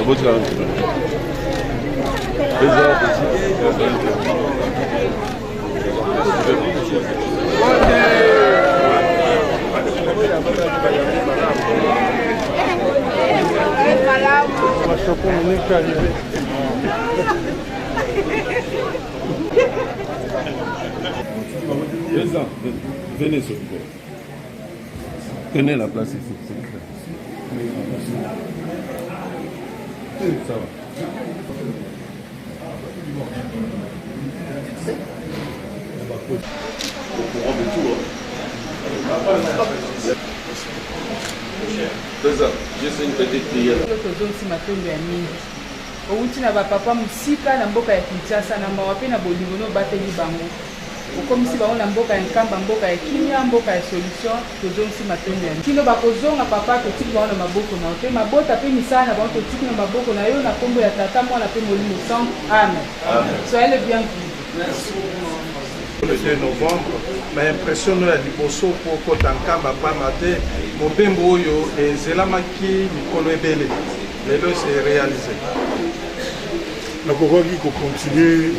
Président, venez s'il vous plaît. Tenez la place ici, s'il vous plaît. Ça va. Au courant de tout, hein. Président, juste une petite prière. Tozongisi matondo ya mingi owuti na bapapa mosika na mboka ya Kinshasa na mawa mpe na bolingo no obateli bango okomisi bango na mboka ya Nkamba, mboka ya kimia, mboka ya solution. Tozongisi matondo ya kino bakozonga papa, totiki bango na maboko na yo mpe mabota mpe misala na bango totiki na maboko na yo na nkombo ya Tata, Mwana mpe Molimo Santu. Amen. Soyez le bienvenu. Le 2 novembre, ba impression no ya liboso mpo okota Nkamba, pamba te mobembo oyo ezelamaki mikolo ebele, lelo se réalisé. Nakokaki kocontinue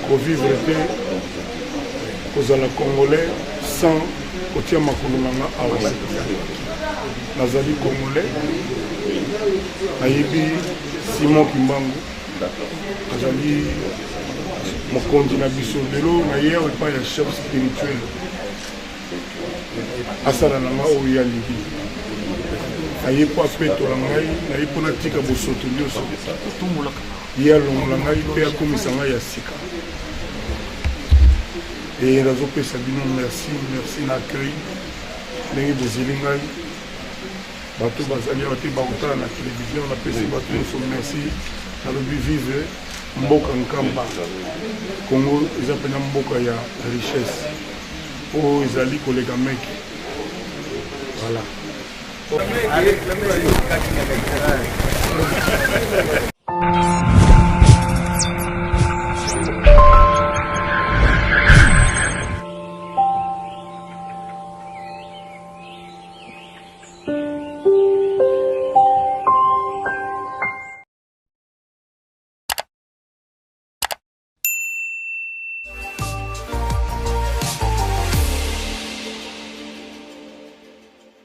kovivre te, kozala Congolais sans kotia makolo na nga awa. Nazali Congolais, nayebi Simon Kimbangu azali mokonzi na biso. Lelo naye awa epai ya chef spirituel asala na nga oyo ye alingi. Naye mpo apetola ngai, naye mpo natika bosoto nyonso, ye alongola ngai mpe akomisa ngai ya sika. E nazopesa bino merci, merci na accueil ndenge bozeli ngai. Bato bazali awa te bakotala na télévision, napesi bato nyonso merci. Nalobi vive mboka Nkamba. Congo eza mpenza mboka ya richesse oyo ezali koleka meke. Voilà.